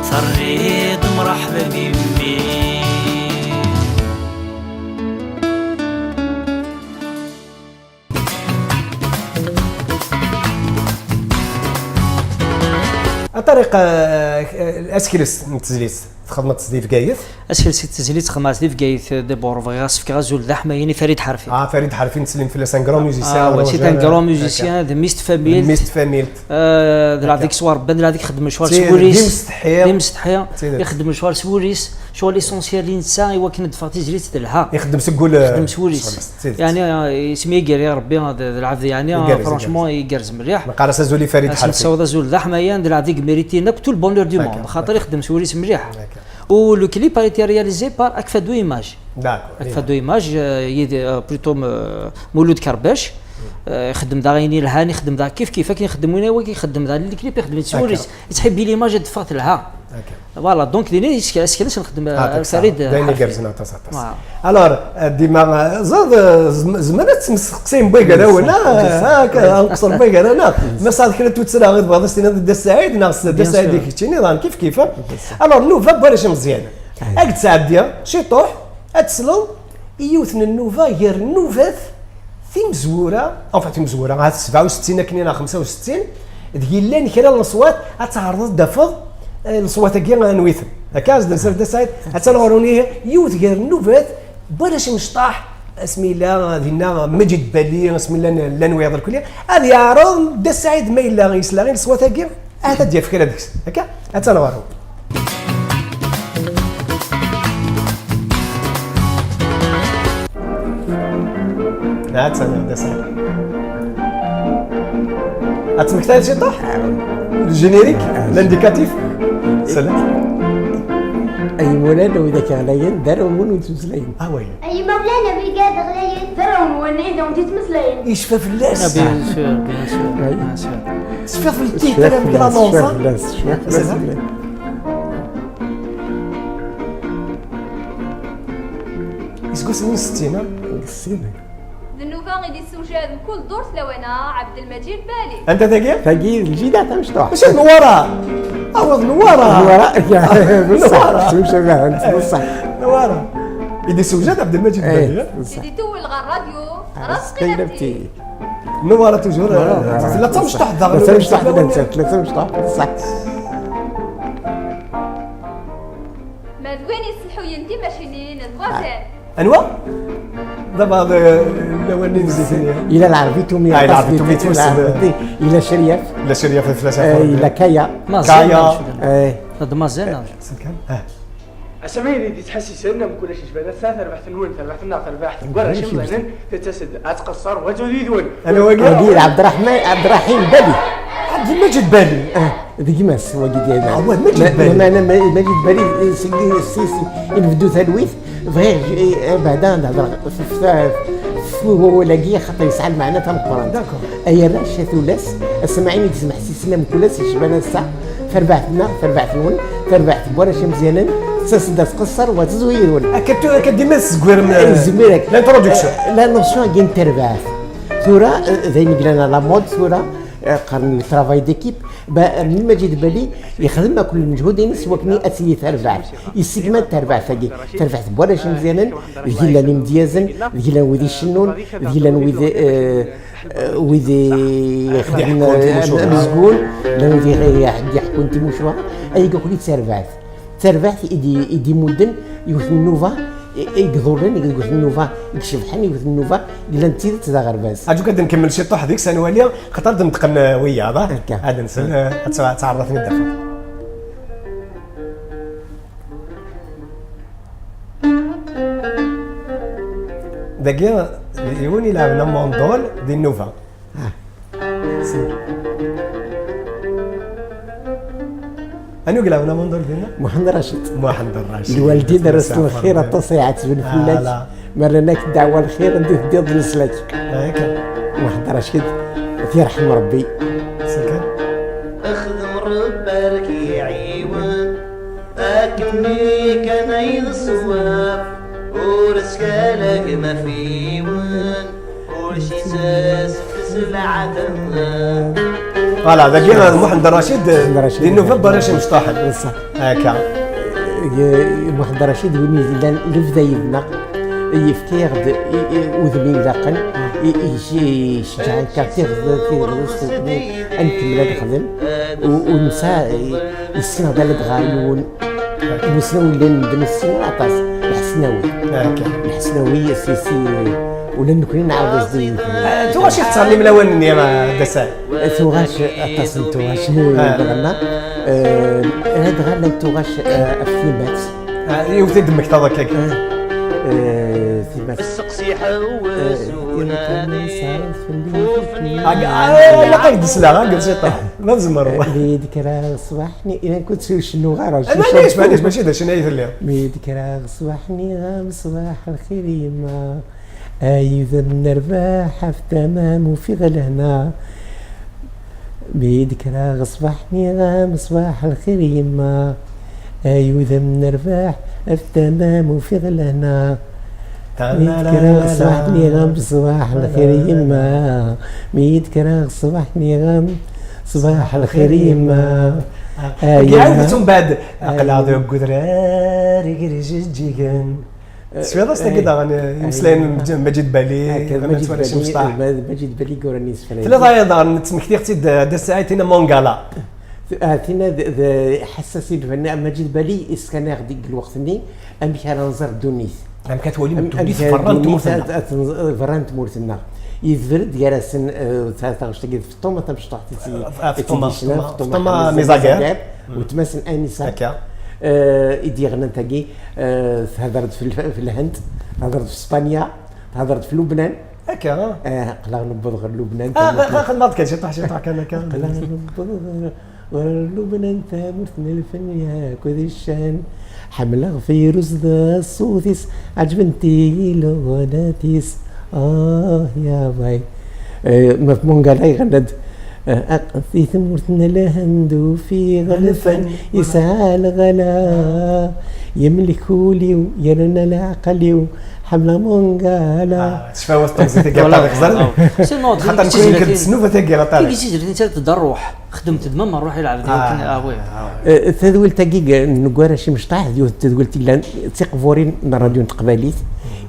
Terriḍ mṛeḥba a mmi. A Ṭariq, eh, asekles n tezlit txedmeḍ-t di Bgayet? Asekles n tezlit xedmeɣ-t di Bgayet, d'abord bɣiɣ ad s-fkeɣ azul d aḥmayan i Farid Ḥarfi. Ah, Farid Ḥarfi, nettsellim fell-as, un grand musicien. Ah, c'est un grand musicien, de mist famille. Mist famille. Euh, d lɛebd i yeswa Rebbi, d lɛebd i ixeddmen lecɣal s wul-is. D imsetḥi. D imsetḥi. Ixeddem lecɣal s wul-is. Ccɣel essentiel i netta i wakken ad d-teffeɣ tizlit telha. Ixeddem seg wul. Ixeddem s wul-is. Yeɛni, euh, isem-agi gar Rebbi d, d lɛebd, yeɛni, franchement, igerrez mliḥ. Nqar-as azul i Farid Ḥarfi. Nessaweḍ azul d aḥmayan, d lɛebd i yeméritin akk tout le bonheur du monde, xaṭer ixeddem s wul-is mliḥ. U le clip a été réalisé par Akfado Image. D'accord. Akfado Image, euh, yid-, euh, plutôt, euh, Mouloud Karbac. Euh, ixeddem daɣ ayen yelhan, ixeddem daɣ kif kif, akken ixeddem win wagi, ixeddem daɣ le clip, ixeddem-it s wul-is. Yettḥibbi l'image ad d-teffeɣ telha. Voilà, donc dini asekles nxeddem, euh, Farid, d ayen igerrzen aṭas, aṭas. Alors, euh, dima, euh, ẓad, euh, zem-, zemren ad testeqsim wigarawen, ah, ad nqeṣṣer wigarawen, ah. Ma tesɛiḍ kra n tuttra i tebɣiḍ ad s-tiniḍ i Dda Saɛid, neɣ s Dda Saɛid i keččini, daɣen kif kif. Alors, nnuba n warrac imeẓyanen. Ad d-tesɛeddi ciṭuḥ, ad tesleḍ i yiwet n nnuba gar nnubat timezwura, enfin timezwura, ahat sebɛa u settin akken neɣ xemsa u settin, deg yellan kra n leṣwat, ad tɛerḍeḍ ad d-tafeḍ, eh, leṣwat-agi anwi-ten. Akka, ad d-nsel Dda Saɛid, ad tt-nɣer uni yiwet gar nnubat n warrac imecṭaḥ, asmi yella dinna Maǧid Bali, asmi llan, llan wiyaḍ lkulli, ad yeɛreḍ Dda Saɛid ma yella yesla i leṣwat-agi, ahat ad d-yaf kra deg-s. Akka? Ad tt-nɣer. Ad tt-nɣer, Dda Saɛid. Ad tmektayeḍ ciṭuḥ? Le générique, l'indicatif. Salam. Ay imawlan, a widak ɣlayen, d arraw-nwen ur ttmeslayen. Ah, oui. Ay imawlan, a wigad ɣlayen, d arraw-nwen i d-awen-d-yettmeslayen. Yecfa fell-as. Ah, bien sûr, bien sûr, bien sûr. Tecfiḍ fell-as, tecfiḍ fell-as, tecfiḍ fell-as. Iseggasen n settin, ah? Deg settin. D nnuba i d-yessewjad mkul ddurt lawan-a, Ɛebdelmaǧid Bali. Anta tagi? Tagi d lǧida tamecṭuḥt. Mačči d Newwara. Awa d Newwara. Newwara, ya, bṣaḥ. Newwara. Temcabahent, bṣaḥ. Newwara. I d-yessewjad Ɛebdelmaǧid Bali, eh? I d-itewwel ɣer rradyu, Ṛazqi Labti. Newwara toujours, eh, tella d tamecṭuḥt daɣen. Tella d tamecṭuḥt, tella d tamecṭuḥt, bṣaḥ. Ma d win yesselḥuyen timacinin d wazal. Anwa? D'abord, euh, lawan-nni n zik-nni. Yella Lɛerbi Tumi, ah, aṭas Lɛerbi Tumi, di-, Tumi, Lɛerbi, yella Ceryaf. Yella Ceryaf, fell-as, eh, yella Kaya. Kaya. Eh. D Mazen, eh, neɣ? Selkan? Eh. Asami d-yettḥassisen, am kulac icban ass-a, tarbaḥt-nwen, tarbaḥt-nneɣ, tarbaḥt n warrac imẓanen, tettas-d ad tqeṣṣer, wa tura yid-wen. Ala wagi? Wagi d Ɛebderreḥman, Ɛebderreḥim Bali. Ɛebdelmaǧid Bali. Ah, d gma-s wagi d-, ah, wa Maǧid Bali. Ma-, ma-, ma-, Maǧid Bali, eh, seg, si, si, i nbeddu talwit, bɣiɣ, eh, eh, beɛda ad hedreɣ f, f, f, f wawal-agi, xaṭer yesɛa lmeɛna tameqqrant. D'accord. Ay arrac, a tullas, ass-a ma ɛin i d-smeḥsisen am kul ass yecban ass-a, tarbaɛt-nneɣ, tarbaɛt-nwen, tarbaɛt n warrac imezyanen, tettas-d ad tqeṣṣer, wa teẓwi yid-wen. Akka tu-, akka dima tezgwirem, eh, nezmir akka. L'introduction. Eh, la notion-agi n terbaɛt. Tura, eh, d ayen i yellan à la mode tura, eh, qqaren le travail d'équipe. Ba, Maǧid Bali yexdem akk lmeǧhud-ines i wakken ad tili terbaɛt. Yessegma-d terbaɛt-agi. Terbaɛt n warrac imezyanen, deg i llan imedyazen, deg i llan wid icennun, deg i llan wid, eh, Eh, wid i ixedmen, eh, amezgun, llan wid i ɣ-, i ɣ-, i ɣ-iḥekkun timucuha, ayagi akk d tarbaɛt. Tarbaɛt i d-, i d-imudden yiwet n nnuba I, i iḍulen, i yewten nnuba, i icebḥen, i yewten nnuba, yellan d tidet d aɣerbaz. Aǧuk ad nkemmel ciṭuḥ deg-s, ad nwali, xaṭer ad d-neṭqen, eh, wiyaḍ, ah? Akka. Ad nsel, eh, ad tt-, ad tɛerḍeḍ ad ten-id-tafeḍ. Dagi, yiwen ilɛeben amundul di nnuba. Ah. Anwa i ilɛeben amundul dinna? Muḥend Racid. Muḥend Racid. Lwaldin rran-asen lxir aṭas, ay ɛettben fell-ak. Ala. Ma rran-ak ddeɛwa lxir, anda teddiḍ d leslak. Akka. Muḥend Racid, ad t-yerḥem Rebbi. Xdem Rebbi ad k-iɛiwen, akken kan ay d ṣṣwab, ur ttkalak ma f yiwen. Voilà, dagi Muḥend Racid, Muḥend Racid, di nnuba n Barrac Imecṭaḥen. Akka. Eh, Muḥend Racid, win yellan lebda yid-neɣ, yefka-yaɣ-d i, i, udem ilaqen, i, i, i, iceggeɛ-aɣ tiɣ-, tiɣ-, ad nkemmel ad nexdem, u, u nesɛa, i, yessenɣ-d ala dɣa yiwen. Imusnawen llan medden ssnen aṭas. Lḥesnawi. Akka. Lḥesnawi, si, si, ula d nekkni nɛawed as-d-nini. Ah, tuɣac i tettɛellim lawan-nni, ah, d asal? Tuɣac, aṭas n tuɣac, ah, nɣenna. Eh, ladɣa llant tuɣac, eh, ɣef timat. Ah, yiwet i d-temmektaḍ akka. Eh, timat. Agi, ah, ilaq ad d-sleɣ, agi, ciṭuḥ. Ma tzemreḍ. Mi d-kkreɣ ṣṣbeḥ-nni, iban ur cennuɣ ara. Maɛlic, maɛlic, mačči d acu ay telliḍ. Mi d-kkreɣ ṣṣbeḥ-nni, am ṣṣbeḥ lxir yemma. Ay udem n rrbeḥ, af tamam ufiɣ lehna. Mi d-kkreɣ ṣṣbeḥ-nni, am ṣṣbeḥ lxir yemma. Ay udem n rrbeḥ, af tamam ufiɣ lehna. Mi d-kkreɣ ṣṣbeḥ-nni, am ṣṣbeḥ lxir yemma. Mi d-kkreɣ ṣṣbeḥ-nni, am ṣṣbeḥ lxir yemma. Ay yemma. Aql-aɣ deg udrar igrejjigen. Teswiḍ-as tagi daɣen, eh, imeslayen n Maǧid Bali, akka, Maǧid Bali, Maǧid Bali i yuran isefra. Tella tayeḍ daɣen, ttmektiɣ-tt-id, eh, d asaɛid, tina Mangala. Ah, tina d, d ḥassas i d-, Maǧid Bali yeskan-aɣ-d deg lweqt-nni amek ara nẓer ddunit. Amek ad twalim ddunit berra n tmurt-nneɣ. Berra n tmurt-nneɣ. Yedber-d gar-asen, eh, ta-, taɣect-agi d Feṭṭuma tamecṭuḥt i tt-, ah, i tt-id-yecnan, Feṭṭuma, Feṭṭuma Ḥamza Mezager, weltma-s n Anisa. Akka. Eh, i d-yeɣnan tagi, eh, thedder-d f l-, f Lhend, thedder-d f Spanya, thedder-d f Lubnan. Akka. Eh, aql-aɣ newweḍ ɣer Lubnan. Ah, xedmeɣ-d kan ciṭuḥ, ciṭuḥ kan akka. Aql-aɣ newweḍ ɣer Lubnan, tamurt n lfen yakk d ccan. Ḥemmleɣ Firuz d ṣṣut-is, ɛeǧbent-iyi leɣnat-is. Ah, ya bay. Eh, ma f Mangala iɣenna-d, eh, di tmurt n Lhend ufiɣ lfen yesɛa lɣala. Yemlek ul-iw, yerna leɛqel-iw, ḥemmleɣ Mangala. Ah, tecfa-was temẓi-agi. Voilà. Sinon, xaṭer nekk tizlatin, tessnuba tagi, xaṭer tigi tizlatin, ttadent-d ṛṛuḥ. Xedmemt-d ma merruḥ i lɛebd, ah, akken, ah, oui, ah, oui. Eh, tadwilt-agi n, n Ugar Acim Mecṭaḥ, d yiwet n tedwilt i yellan d tiqburin n ṛṛadyu n teqbaylit,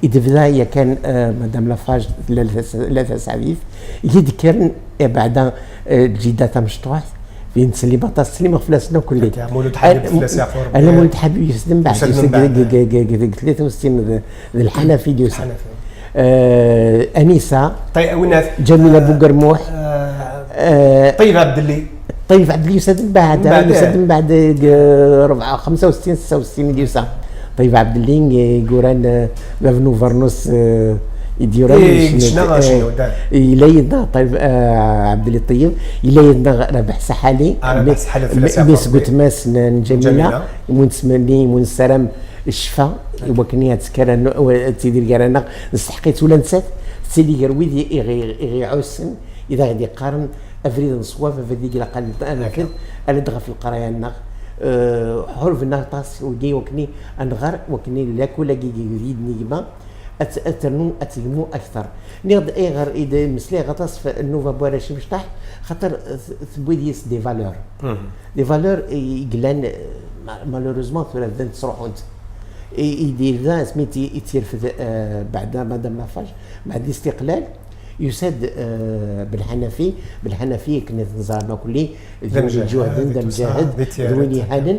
i d-tebda yakan, eh, Madame Lafage, Lalla Tas-, Lalla Taseɛdit, i d-kkren, eh, beɛda, eh, Lǧida Tamecṭuḥt, i nettsellim aṭas, ttsellimeɣ fell-asen akk. Akka, Mulud Ḥabib, eh, fell-as yeɛfu Ṛebbi. Ala, Mulud Ḥabib yusa-d mbeɛd, yusa-d mbeɛd, deg, deg, deg, deg tlata u sittin d, d lḥanafi i d-yusa. Lḥanafi. Eh, Anisa, Tay-, winat, Ǧamila, eh, Bugermuḥ, eh, eh, Ṭeyyeb Ɛebdelli. Ṭeyyeb Ɛebdelli yusa-d mbeɛd, mbeɛd, yusa-d, eh, mbeɛd deg, eh, rebɛa, xemsa u sittin, setta u sittin i d-yusa. Ṭeyyeb Ɛebdelli, eh, yuran, eh, bab n ubernus, eh, i d-yuran, eh, yecna, yecna, eh, yecna, da. Yella yid-neɣ Ṭeyyeb, eh, Ɛebdelli Ṭeyyeb, yella yid-neɣ Rabeḥ Saḥali, ah, Rabeḥ Saḥali, mi-, fell-as mmi-s n weltma-s n, n Ǧamila, Ǧamila. Imu nesmenni, imu nessaram ccfa, i wakken ad tekker, ad tidir gar-aneɣ, nesteḥq-itt ula nettat, tettili gar wid i, i ɣ-, i ɣ-iɛussen, i d aɣ-d-iqqaren abrid n ṣṣwab, abrid i ilaq ad nefk, ala-d ɣef leqraya-nneɣ. Eh, ḥurben aṭas wigi wakken ad nɣer, wakken lakul-agi i d-negma, ad t-, ad ternu, ad tegmu akter. Nniɣ-d ayɣer i d-mmeslayeɣ aṭas f nnuba n warrac imecṭaḥ, xaṭer t-, tewwi-d yis des valeurs. Mhm. Des valeurs i, i yellan, eh, ma-, malheureusement tura bdant ttruḥunt. I, i d-yebda asmi i t-, i tt-yerfed, eh, beɛda Madame Lafage, beɛd listiqlal, yusa-d, eh, Belḥanafi, Belḥanafi akken i t-neẓra akk-nni, d win iǧuhden, d amjahed, d win ihanen.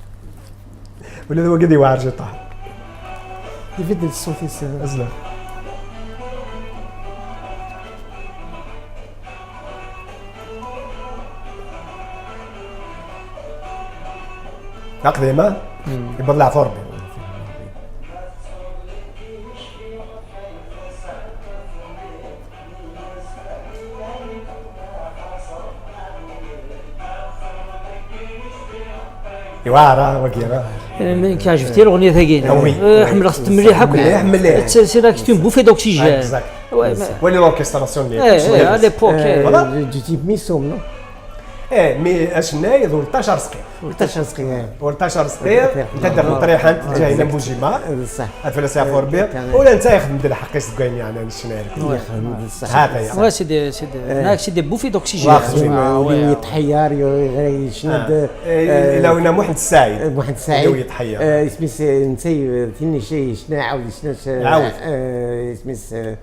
Ula d wagi d iweɛṛ jiṭar. Ibeddel ṣṣut-is. Azla. Aqdima, yewweḍ leɛfu Rebbi. Iwɛer, ah, wagi, ah. Eh, mais كعجبتي الأغنية ثاقينا. Ah oui. Eh, حملت مليح أكو. مليح، مليح. C'est, c'est là que c'est une bouffée d'oxygène. Exact. Ouais, mais... Wali l'orchestration اللي... Eh, eh, à l'époque, eh. Voilà. Du type Missom, non? Eh, mais acennay d ولتاش رزقي. ولتاش رزقي، eh. ولتاش رزقي، انت دير الطريحة، انت جاي من بوجيما. بصح. هاد فلسفة فور بي. ولا انت ياخذ من الحق يسد كاين يعني الشناير. ياخذ من الصح. هذا يا. Ouais, c'est des, c'est des, c'est des bouffées d'oxygène. واخذ من... Ah, ouais. يتحير، يغير، يشند. إيه، إلا ونا محمد السعيد. محمد السعيد. يتحير. آه، اسمي س-، نسي، ثاني شيء، شنو عاود، شنو ش-، عاود. آه، اسمي س-، الله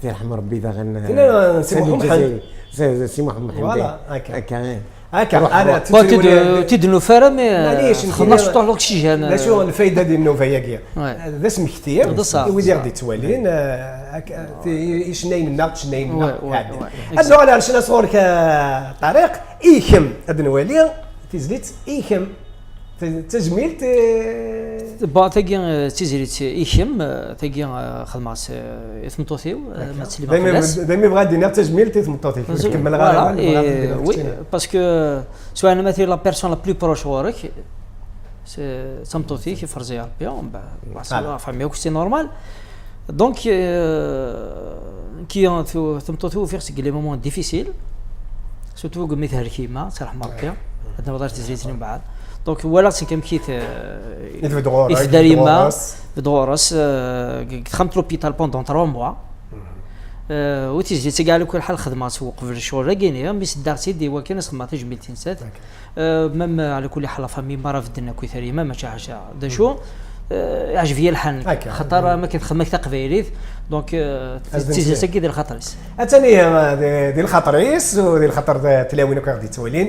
يرحم ربي، ذا غن-، ثنا سي سامي محمد. الجزائري. س-، سي محمد حمدي. Voilà، هكا. هكا، إيه. هكا، روح، أنا روح. تدري تد-، ولا تدنو فارا، mais معليش، خلصنا نتي-، شطوح l'oxygène. لا، شو الفايدة ديال النوفا ياكيا؟ Ouais. هذا اسم كثير، بصح، ويدي بصح. غادي توالين، آه، هك-، تي-، يشناين لنا، تشناين لنا، Ouais, ouais, قاعدين. Ouais. هاد النوع على عرشنا صورك، آه، طريق، إيكم، هاد نوالي، تيزليت، إيكم. T-, tajmilt, eh, Bon, tagi, eh, d tizlit i kemm, eh, tagi, eh, xedmeɣ-tt, eh, i tmeṭṭut-iw, eh, ma ttsellimeɣ fell-as. Daymi bɣa d-iniɣ tajmilt i tmeṭṭut-iw. Parce que, voilà, eh, oui, parce que, eh, swaɛna ma tili la personne la plus proche ɣur-k, c'est, d tameṭṭut-ik, iferẓ-iyi Rebbi, mbeɛd, voilà. Enfin, mais c'est normal. Donc, euh, ki, tu, tameṭṭut-iw ufiɣ-tt deg les moments difficiles, surtout deg mi thelk yemma, ad tt-yerḥem Rebbi, ad d-naweḍ ar tezlit-nni mbeɛd. Donc, walaɣ-tt amek i t-, i tbedd ɣur-s, i tedder yemma, tbedd ɣur-s, euh, deg texxamt l'hôpital pendant trois mois. Euh, u tizlit-agi ɛla kul ḥal xedmeɣ-tt uqbel ccɣel-agi-nni, mi seddaɣ-tt-id i wakken ad s-xedmeɣ tajmilt i nettat. Euh, même, euh, ɛla kulli ḥal, la famille, mi ara bedden akk itarima, mačči ḥaca. D acu? Euh, iɛjeb-iyi lḥal nekk. Xaṭer, euh, ma kan txedmeḍ taqbaylit, donc, euh, d tizlit-agi di lxaṭer-is. Atan ihi, euh, di, di lxaṭer-is, u di lxaṭer d tlawin akk i ɣ-d-yettwalin.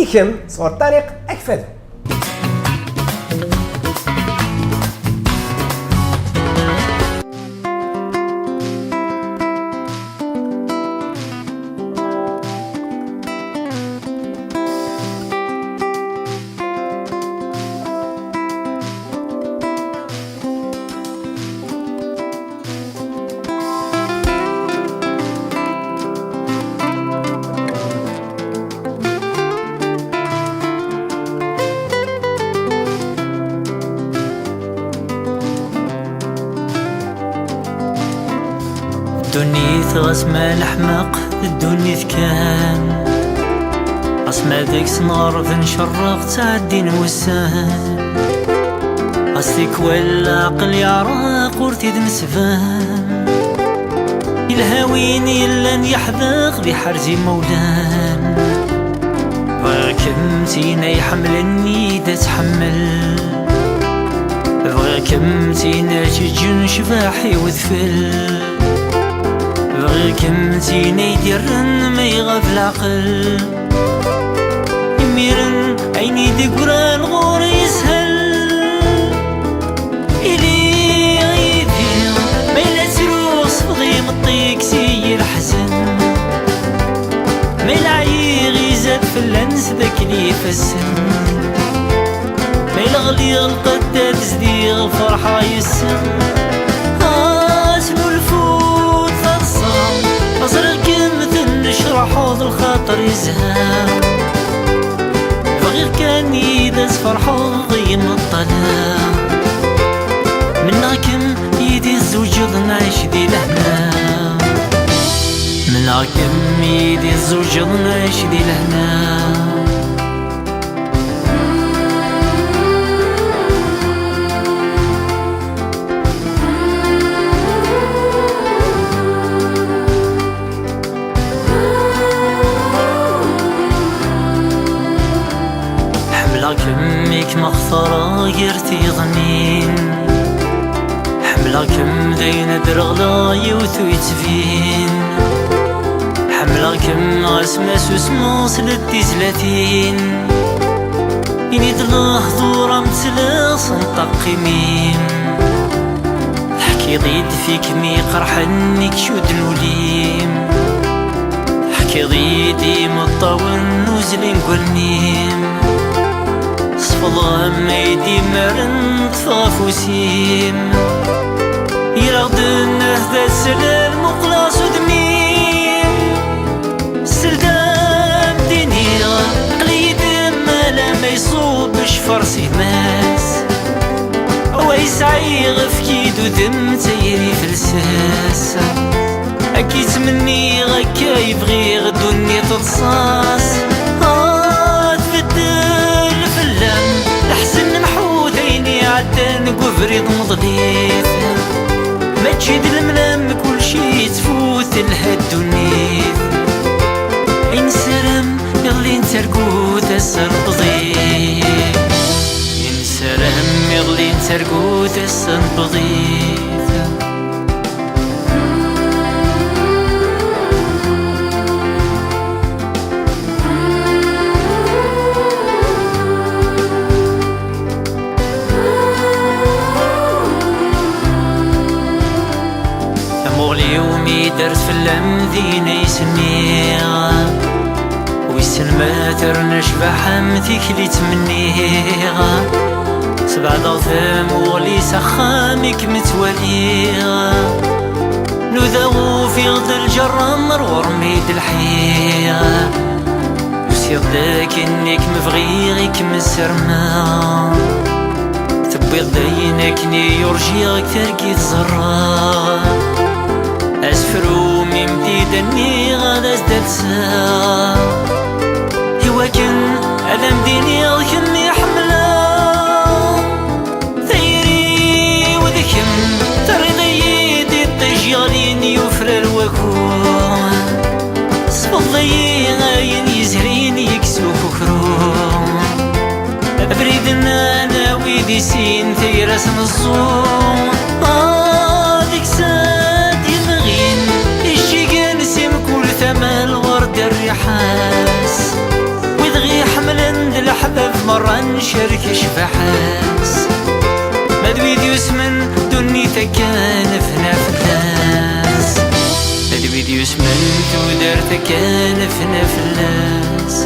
I kemm, sɣur Ṭariq Akfadu. Ddunit ɣas ma neḥmeq, d ddunit kan. Ɣas ma deg-s nɣerreb ncerreq, ttɛeddin wussan. Ɣas tikwal leɛqel yeɛreq, ur t-id-nesban. Ilha win yellan yeḥdeq di ḥerz imawlan. Bɣiɣ-kem d tin ay ḥemmlen i d ad tḥemmel. Bɣiɣ-kem d tin ad teǧǧen ccbaḥ i wedfel. Bɣiɣ-kem d tin ay d-irren ma iɣab leɛqel. Imiren ayen i d-yeggran ɣur-i yeshel. Ili yid-i, ma yella ttruɣ sfeḍ imeṭṭi, kkes-iyi leḥzen. Ma yella ɛyiɣ izad fell-an s dakken ifassen. Ma yella ɣliɣ lqedd ad zdiɣ ferḥeɣ yes-sen. Asnulfu d taḍsa, ẓriɣ-kem tennecraḥeḍ lxaṭer yezha. Bɣiɣ kan yid-s tferḥeḍ i imeṭṭala. Mennaɣ-kem yid-i tzewǧeḍ nɛic di lehna. Mennaɣ-kem yid-i tzewǧeḍ nɛic di lehna. Ḥemmleɣ-kem mi kem-xtareɣ gar tiyeḍnin. Ḥemmleɣ-kem d ayen ad d-reɣleɣ yiwet ur yettbin. Ḥemmleɣ-kem ɣas ma susmeɣ sled tizlatin. Ini-d lehdur am tleɣ s nṭaq imi-m. Teḥkiḍ-id f ikem iqerḥen i icudden ul-im. Teḥkiḍ-id imeṭṭawen uzlen deg wallen-im. Wellah ma i d-imaren ṭṭfeɣ afus-im, iraɣ-d nnehda s lal muqleɣ s udem-im. Seld am d-iniɣ, aql-iyi-d mala ma iṣub ccfer s gma-s. Wa yesɛiɣ efk-id udem d tayri fell-as. Akka i ttmenniɣ, akka i bɣiɣ, ddunit teḍṣa-s. Ah, tbeddel fell-am leḥzen n lḥut, ayen iɛeddan deg ubrid meḍlit. Mačči d lemlam, kulci yettfut, telha ddunit. I nessaram iḍelli nettargu tasa n tebḍit. I nessaram iḍelli nettargu tasa n tebḍit. Tamuɣli-w mi dart fell-am, din ay s-nniɣ, wissen ma terna ccbaḥa am tikli ttmenniɣ. Sbeɛdeɣ tamuɣli s axxam i kem-ttwaliɣ. Nudaɣ ufiɣ-d lǧerra, ar ɣur-m i d-lḥiɣ. Usiɣ-d akken i kem-bɣiɣ, i kem-ssarmeɣ. Tewwiḍ-d ayen akken i urǧiɣ deg targit ẓerreɣ. Asefru mi m-d-id-nniɣ ad as-d-alseɣ, iwakken ad am-d-iniɣ kemm i ḥemmleɣ. Tayri-w d kemm, terriḍ-iyi-d iṭij yeɣlin yufrar wagu. Tesfeḍ-iyi ayen yezrin yekkes ukukru. Abrid nnan a wid i sin tayra-s neẓẓu. Ah, deg-s ad d-imɣin iccigen si mkul tama, lwerd rriḥa-s. Wid ɣ-iḥemmlen d leḥbab merra ncerk ccbaḥa-s. Ma d wid yusmen ddunit akka nefna fell-as. Ma d wid yusmen tudert akka nefna fell-as.